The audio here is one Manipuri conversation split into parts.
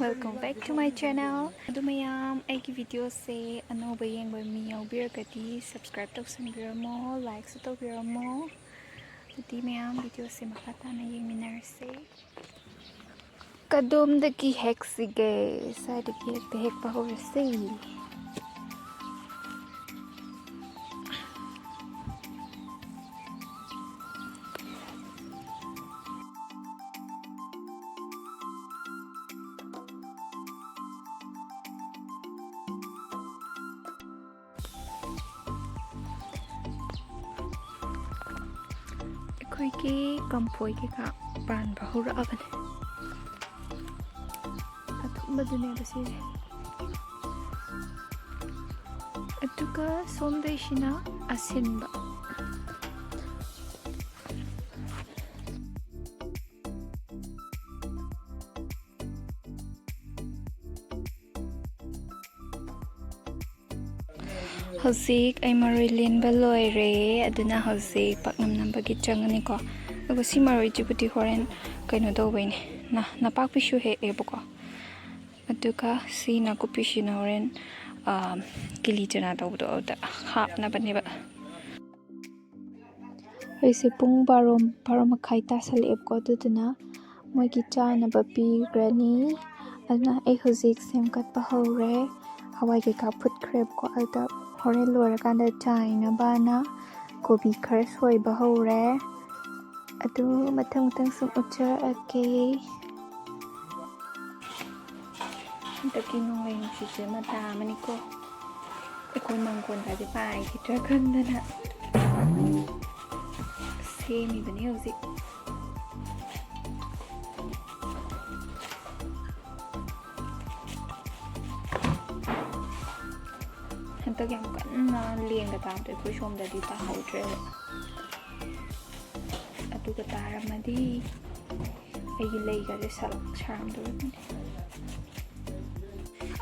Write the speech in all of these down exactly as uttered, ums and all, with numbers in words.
Welcome back to my channel. ꯑꯗꯨ ꯃꯌꯥꯝ, ꯑꯩꯒꯤ videoꯁꯦ ꯑꯅꯧꯕ ꯌꯦꯡꯕ ꯃꯤ ꯌꯥꯎꯕꯤꯔꯒꯗꯤ subscribe ꯇꯧꯁꯟꯕꯤꯔꯝꯃꯣ, likeꯁꯨ ꯇꯧꯕꯤꯔꯝꯃꯣ꯫ ꯑꯗꯨꯗꯤ ꯃꯌꯥꯝ videoꯁꯦ ꯃꯈꯥ ꯇꯥꯅ ꯌꯦꯡꯃꯤꯟꯅꯔꯁꯦ꯫ ꯀꯗꯣꯝꯗꯒꯤ ꯍꯦꯛꯁꯤꯒꯦ? ꯁ꯭ꯋꯥꯏꯗꯒꯤ ꯍꯦꯛꯇ ꯍꯦꯛꯄ ꯍꯧꯔꯁꯤ꯫ ꯑꯩꯈꯣꯏꯒꯤ ꯀꯝꯐꯣꯏ ꯀꯩꯀꯥ ꯄꯥꯟꯕ ꯍꯧꯔꯛꯑꯕꯅꯦ꯫ ꯑꯊꯨꯝꯕꯗꯨꯅꯦꯕ ꯁꯤꯁꯦ꯫ ꯑꯗꯨꯒ ꯁꯣꯝꯗꯩꯁꯤꯅ ꯑꯁꯤꯟꯕ꯫ ꯍꯧꯖꯤꯛ ꯑꯩ ꯃꯔꯣꯏ ꯂꯦꯟꯕ ꯂꯣꯏꯔꯦ, ꯑꯗꯨꯅ ꯍꯧꯖꯤꯛ ꯄꯥꯛꯅꯝ ꯅꯝꯕꯒꯤ ꯆꯪꯉꯅꯤꯀꯣ꯫ ꯑꯗꯨꯒ ꯁꯤ ꯃꯔꯣꯏꯁꯤꯕꯨꯗꯤ ꯍꯣꯔꯦꯟ ꯀꯩꯅꯣ ꯇꯧꯕꯩꯅꯦ, ꯅ-, ꯅꯄꯥꯛꯄꯤꯁꯨ ꯍꯦꯛꯑꯦꯕꯀꯣ꯫ ꯑꯗꯨꯒ ꯁꯤ ꯅꯥꯀꯨꯞꯄꯤꯁꯤꯅ ꯍꯣꯔꯦꯟ, ꯑ, ꯀꯤꯂꯤ ꯆꯅꯥ ꯇꯧꯕꯗꯣ ꯑꯗꯨꯗ ꯍꯥꯞꯅꯕꯅꯦꯕ꯫ ꯑꯩꯁꯦ ꯄꯨꯡ ꯕꯥꯔꯣ, ꯕꯥꯔꯣ ꯃꯈꯥꯏ ꯇꯥꯁꯜꯂꯛꯑꯦꯕꯀꯣ, ꯑꯗꯨꯗꯨꯅ ꯃꯣꯏꯒꯤ ꯆꯥꯅꯕ ꯄꯤꯈ꯭ꯔꯅꯤ꯫ ꯑꯗꯨꯅ ꯑꯩ ꯍꯧꯖꯤꯛ ꯁꯦꯝꯒꯠꯄ ꯍꯧꯔꯦ꯫ ꯍꯋꯥꯏ ꯀꯩꯀꯥ ꯐꯨꯠꯈ꯭ꯔꯦꯕꯀꯣ, ꯑꯗꯨꯗ ꯍꯣꯔꯦꯟ ꯂꯣꯏꯔꯀꯥꯟꯗ ꯆꯥꯏꯅꯕꯅ ꯀꯣꯕꯤ ꯈꯔ ꯁꯣꯏꯕ ꯍꯧꯔꯦ꯫ ꯑꯗꯨ ꯃꯊꯪ ꯃꯊꯪ ꯁꯨꯝ ꯎꯠꯆꯔꯛꯑꯒꯦ꯫ ꯍꯟꯗꯛꯀꯤ ꯅꯣꯡꯂꯩ ꯅꯨꯡꯁꯤꯠꯁꯦ ꯃꯇꯥ ꯑꯃꯅꯤꯀꯣ꯫ ꯑꯩꯈꯣꯏ ꯃꯥꯡꯒꯣꯟꯒꯁꯦ ꯄꯥꯏꯈꯤꯗ꯭ꯔꯥ ꯈꯪꯗꯅ ꯁꯦꯝꯃꯤꯕꯅꯤ ꯍꯧꯖꯤꯛ꯫ ꯍꯟꯗꯛ ꯌꯥꯝ ꯀꯟꯅ ꯂꯦꯟꯒ ꯇꯥꯕꯗꯣ ꯑꯩꯈꯣꯏ ꯁꯣꯝꯗꯗꯤ ꯇꯥꯍꯧꯗ꯭ꯔꯦꯕ꯫ ꯑꯗꯨꯒ ꯇꯥꯔꯝꯃꯗꯤ ꯑꯩꯒꯤ ꯂꯩꯒꯁꯦ ꯁꯥꯂꯛ ꯁꯥꯔꯝꯗꯣꯔꯤꯕꯅꯤ꯫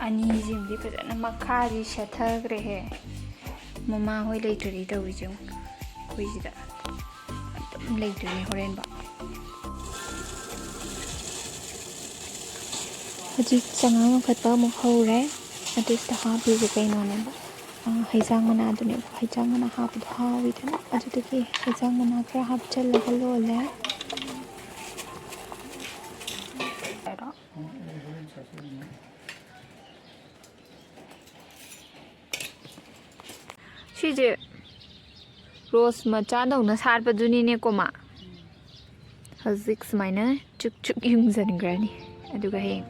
ꯑꯅꯤꯁꯤꯃꯗꯤ ꯐꯖꯅ ꯃꯈꯥꯗꯤ ꯁꯦꯠꯊꯈ꯭ꯔꯦꯍꯦ꯫ ꯃꯃꯥ ꯍꯣꯏ ꯂꯩꯇ꯭ꯔꯗꯤ ꯇꯧꯔꯤꯁꯦ ꯌꯦꯡꯉꯨ꯫ ꯑꯩꯈꯣꯏꯁꯤꯗ ꯑꯗꯨꯝ ꯂꯩꯗꯣꯏꯅꯦ ꯍꯣꯔꯦꯟꯐꯥꯎ꯫ ꯍꯧꯖꯤꯛ ꯆꯉꯥꯡ ꯂꯧꯈꯠꯄ ꯑꯃꯨꯛ ꯍꯧꯔꯦ꯫ ꯑꯗꯨ ꯁꯤꯗ ꯍꯥꯞꯄꯤꯁꯦ ꯀꯩꯅꯣꯅꯦꯕ, ꯑ, ꯍꯩꯖꯥꯡ ꯃꯅꯥꯗꯨꯅꯦꯕ꯫ ꯍꯩꯖꯥꯡ ꯃꯅꯥ ꯍꯥꯞꯄꯗꯣ ꯍꯥꯎꯋꯤꯗꯅ, ꯑꯗꯨꯗꯨꯒꯤ ꯍꯩꯖꯥꯡ ꯃꯅꯥ ꯈꯔ ꯍꯥꯞꯆꯜꯂꯒ ꯂꯣꯜꯂꯦ꯫ ꯁꯤꯁꯦ ꯔꯣꯁ ꯃꯆꯥꯗꯧꯅ ꯁꯥꯠꯄꯗꯨꯅꯤꯅꯦꯀꯣ ꯃꯥ꯫ ꯍꯧꯖꯤꯛ ꯁꯨꯃꯥꯏꯅ ꯆꯨꯛ ꯆꯨꯛ ꯌꯨꯡꯁꯤꯟꯈ꯭ꯔꯅꯤ, ꯑꯗꯨꯒ ꯍꯌꯦꯡ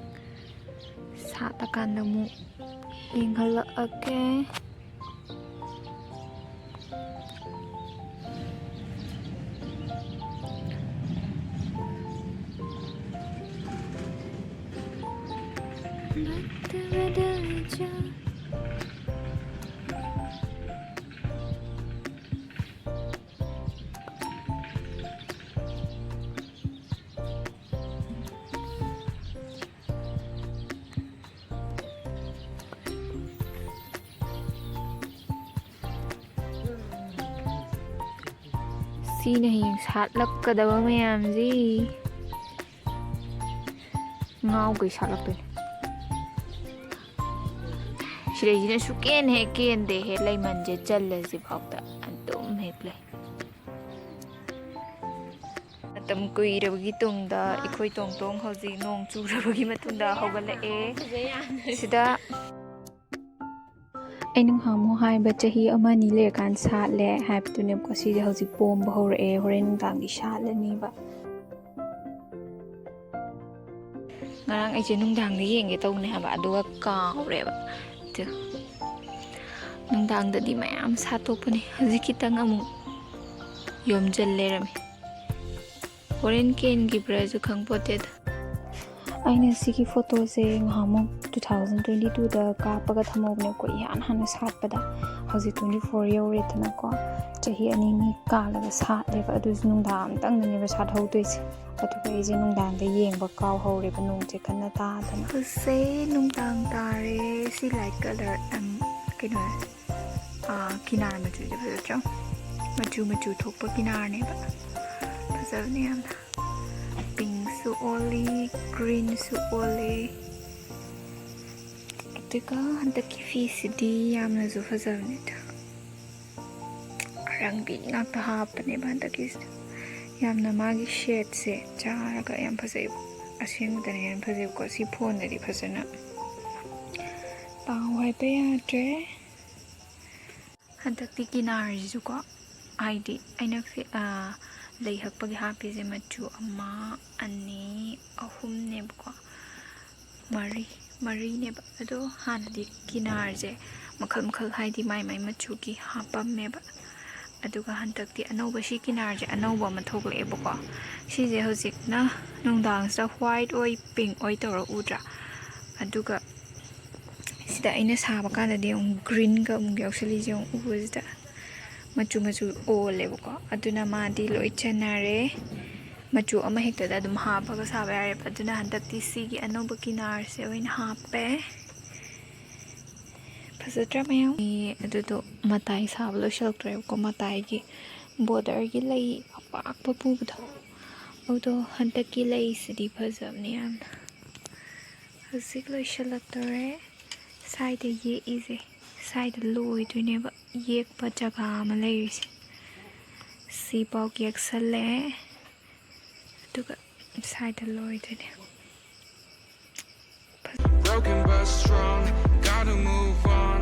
ꯁꯥꯠꯂꯀꯥꯟꯗ ꯑꯃꯨꯛ ꯌꯦꯡꯍꯜꯂꯛꯑꯒꯦ꯫ ꯁꯤꯅ ꯍꯌꯦꯡ ꯁꯥꯠꯂꯛꯀꯗꯕ ꯃꯌꯥꯝꯁꯤ꯫ ꯉꯥꯎꯈꯩ ꯁꯥꯠꯂꯛꯇꯣꯏꯅꯦ꯫ ꯁꯤꯗꯩꯁꯤꯅ ꯁꯨꯛꯀꯦꯟ ꯍꯦꯛ ꯀꯦꯟꯗꯦ ꯍꯦ, ꯂꯩꯃꯟꯁꯦ ꯆꯜꯂꯦ ꯁꯤꯐꯥꯎꯗ ꯑꯗꯨꯝ ꯍꯦꯛ ꯂꯩ꯫ ꯃꯇꯝ ꯀꯨꯏꯔꯕꯒꯤ ꯇꯨꯡꯗ ꯑꯩꯈꯣꯏ ꯇꯣꯡ ꯇꯣꯡ ꯍꯧꯖꯤꯛ ꯅꯣꯡ ꯆꯨꯔꯕꯒꯤ ꯃꯇꯨꯡꯗ ꯍꯧꯒꯠꯂꯛꯑꯦ꯫ ꯁꯤꯗ ꯑꯩꯅ ꯉꯍꯥꯟꯃꯨꯛ ꯍꯥꯏꯕ ꯆꯍꯤ ꯑꯃ ꯑꯅꯤ ꯂꯩꯔꯀꯥꯟꯗ ꯁꯥꯠꯂꯦ ꯍꯥꯏꯕꯗꯨꯅꯦꯕꯀꯣ꯫ ꯁꯤꯁꯦ ꯍꯧꯖꯤꯛ ꯄꯣꯝꯕ ꯍꯧꯔꯛꯑꯦ, ꯍꯣꯔꯦꯟ ꯅꯨꯡꯗꯥꯡꯗꯤ ꯁꯥꯠꯂꯅꯤꯕ꯫ ꯉꯔꯥꯡ ꯑꯩꯁꯦ ꯅꯨꯡꯗꯥꯡꯗ ꯌꯦꯡꯒꯦ ꯇꯧꯕꯅꯦ ꯍꯥꯏꯕ, ꯑꯗꯨꯒ ꯀꯥꯎꯔꯦꯕ꯫ ꯑꯗꯨ ꯅꯨꯡꯗꯥꯡꯗꯗꯤ ꯃꯌꯥꯝ ꯁꯥꯠꯇꯣꯛꯄꯅꯦ꯫ ꯍꯧꯖꯤꯛ ꯈꯤꯇꯪ ꯑꯃꯨꯛ ꯌꯣꯝꯖꯜ ꯂꯩꯔꯝꯃꯦ꯫ ꯍꯣꯔꯦꯟ ꯀꯦꯟꯈꯤꯕ꯭ꯔꯥꯁꯨ ꯈꯪꯄꯣꯠꯇꯦꯗ꯫ ꯑꯩꯅ ꯁꯤꯒꯤ ꯐꯣꯇꯣꯁꯦ ꯉꯍꯥꯟꯃꯨꯛ two thousand twenty twoꯗ ꯀꯥꯞꯄꯒ ꯊꯝꯍꯧꯕꯅꯦꯀꯣ, ꯏꯍꯥꯟ ꯍꯥꯟꯅ ꯁꯥꯠꯄꯗ꯫ ꯍꯧꯖꯤꯛ twenty four ꯌꯧꯔꯦꯗꯅꯀꯣ, ꯆꯍꯤ ꯑꯅꯤꯅꯤ ꯀꯥꯜꯂꯒ ꯁꯥꯠꯂꯦꯕ꯫ ꯑꯗꯨꯁꯨ ꯅꯨꯡꯗꯥꯡ ꯑꯃꯇꯪꯗꯅꯦꯕ ꯁꯥꯠꯍꯧꯗꯣꯏꯁꯦ꯫ ꯑꯗꯨꯒ ꯑꯩꯁꯦ ꯅꯨꯡꯗꯥꯡꯗ ꯌꯦꯡꯕ ꯀꯥꯎꯍꯧꯔꯦꯕ, ꯅꯣꯡꯁꯦ ꯀꯟꯅ ꯇꯥꯗꯅ꯫ ꯍꯧꯖꯤꯛꯁꯦ ꯅꯨꯡꯗꯥꯡ ꯇꯥꯔꯦ꯫ ꯁꯤ light colour, ꯎꯝ, ꯀꯩꯅꯣ, ꯑꯥ, ꯀꯤꯅꯥꯔ ꯃꯆꯨꯁꯦ ꯐꯖꯗ꯭ꯔꯣ? ꯃꯆꯨ ꯃꯆꯨ ꯊꯣꯛꯄ ꯀꯤꯅꯥꯔꯅꯦꯕ꯫ ꯐꯖꯕꯅꯦ ꯌꯥꯝꯅ꯫ Pinkꯁꯨ ꯑꯣꯜꯂꯤ, greenꯁꯨ ꯑꯣꯜꯂꯤ꯫ ꯑꯗꯨꯒ ꯍꯟꯗꯛꯀꯤ ꯐꯤꯁꯤꯗꯤ ꯌꯥꯝꯅꯁꯨ ꯐꯖꯕꯅꯤꯗ, ꯑꯔꯪꯕꯤ ꯉꯥꯛꯇ ꯍꯥꯞꯄꯅꯦꯕ ꯍꯟꯗꯛꯀꯤꯁꯤꯗ꯫ ꯌꯥꯝꯅ ꯃꯥꯒꯤ ꯁꯦꯠꯁꯦ ꯆꯥꯔꯒ ꯌꯥꯝ ꯐꯖꯩꯕ, ꯑꯁꯦꯡꯕꯗꯅ ꯍꯦꯟꯅ ꯐꯖꯩꯕꯀꯣ꯫ ꯁꯤ ꯐꯣꯟꯗꯗꯤ ꯐꯖꯅ ꯄꯥꯎ ꯍꯥꯏꯕ ꯌꯥꯗ꯭ꯔꯦ꯫ ꯍꯟꯗꯛꯇꯤ ꯀꯤꯅꯥꯔꯁꯤꯁꯨꯀꯣ, ꯍꯥꯏꯗꯤ ꯑꯩꯅ ꯐꯤ- ꯑꯥ, ꯂꯩ ꯍꯛꯄꯒꯤ ꯍꯥꯞꯄꯤꯁꯦ ꯃꯆꯨ ꯑꯃ, ꯑꯅꯤ, ꯑꯍꯨꯝꯅꯦꯕꯀꯣ, ꯃꯔꯤ, ꯃꯔꯤꯅꯦꯕ꯫ ꯑꯗꯣ ꯍꯥꯟꯅꯗꯤ ꯀꯤꯅꯥꯔꯁꯦ ꯃꯈꯜ ꯃꯈꯜ, ꯍꯥꯏꯗꯤ ꯃꯥꯏ ꯃꯥꯏ ꯃꯆꯨꯒꯤ ꯍꯥꯞꯄꯝꯃꯦꯕ꯫ ꯑꯗꯨꯒ ꯍꯟꯗꯛꯇꯤ ꯑꯅꯧꯕ, ꯁꯤ ꯀꯤꯅꯥꯔꯁꯦ ꯑꯅꯧꯕ ꯑꯃ ꯊꯣꯛꯂꯛꯑꯦꯕꯀꯣ꯫ ꯁꯤꯁꯦ ꯍꯧꯖꯤꯛꯅ ꯅꯨꯡꯗꯥꯡꯁꯤꯗ white ꯑꯣꯏ, pink ꯑꯣꯏ ꯇꯧꯔ ꯎꯗ꯭ꯔꯥ? ꯑꯗꯨꯒ ꯁꯤꯗ ꯑꯩꯅ ꯁꯥꯕ ꯀꯥꯟꯗꯗꯤ ꯑꯃꯨꯛ greenꯒ ꯑꯃꯨꯛ ꯌꯥꯎꯁꯜꯂꯤꯁꯦ ꯑꯃꯨꯛ ꯎꯕꯁꯤꯗ ꯃꯆꯨ ꯃꯆꯨ ꯑꯣꯜꯂꯦꯕꯀꯣ꯫ ꯑꯗꯨꯅ ꯃꯥꯗꯤ ꯂꯣꯏ ꯆꯟꯅꯔꯦ꯫ ꯃꯆꯨ ꯑꯃ ꯍꯦꯛꯇꯗ ꯑꯗꯨꯝ ꯍꯥꯞꯄꯒ ꯁꯥꯕ ꯌꯥꯔꯦꯕ꯫ ꯑꯗꯨꯅ ꯍꯟꯗꯛꯇꯤ ꯁꯤꯒꯤ ꯑꯅꯧꯕ ꯀꯤꯅꯥꯔꯁꯦ ꯑꯣꯏꯅ ꯍꯥꯞꯄꯦ꯫ ꯐꯖꯗ꯭ꯔꯥ ꯃꯌꯥꯝ? ꯑꯦ, ꯑꯗꯨꯗꯣ ꯃꯇꯥꯏ ꯁꯥꯕ ꯂꯣꯏꯁꯤꯜꯂꯛꯇ꯭ꯔꯦꯕꯀꯣ꯫ ꯃꯇꯥꯏꯒꯤ borderꯒꯤ ꯂꯩ ꯑꯄꯥꯛꯄ ꯄꯨꯕꯗꯣ, ꯑꯗꯨꯗꯣ ꯍꯟꯗꯛꯀꯤ ꯂꯩꯁꯤꯗꯤ ꯐꯖꯕꯅꯦ ꯌꯥꯝꯅ꯫ ꯍꯧꯖꯤꯛ ꯂꯣꯏꯁꯤꯜꯂꯛꯇꯣꯔꯦ꯫ ꯁ꯭ꯋꯥꯏꯗ ꯌꯦꯛꯏꯁꯦ, ꯁ꯭ꯋꯥꯏꯗ ꯂꯣꯏꯗꯣꯏꯅꯦꯕ ꯌꯦꯛꯄ ꯖꯒꯥ ꯑꯃ ꯂꯩꯔꯤꯁꯦ꯫ ꯁꯤꯐꯥꯎ ꯌꯦꯛꯁꯜꯂꯦ, ꯑꯗꯨꯒ ꯁ꯭ꯋꯥꯏꯗ ꯂꯣꯏꯗꯣꯏꯅꯦ꯫ Broken but strong, gotta move on.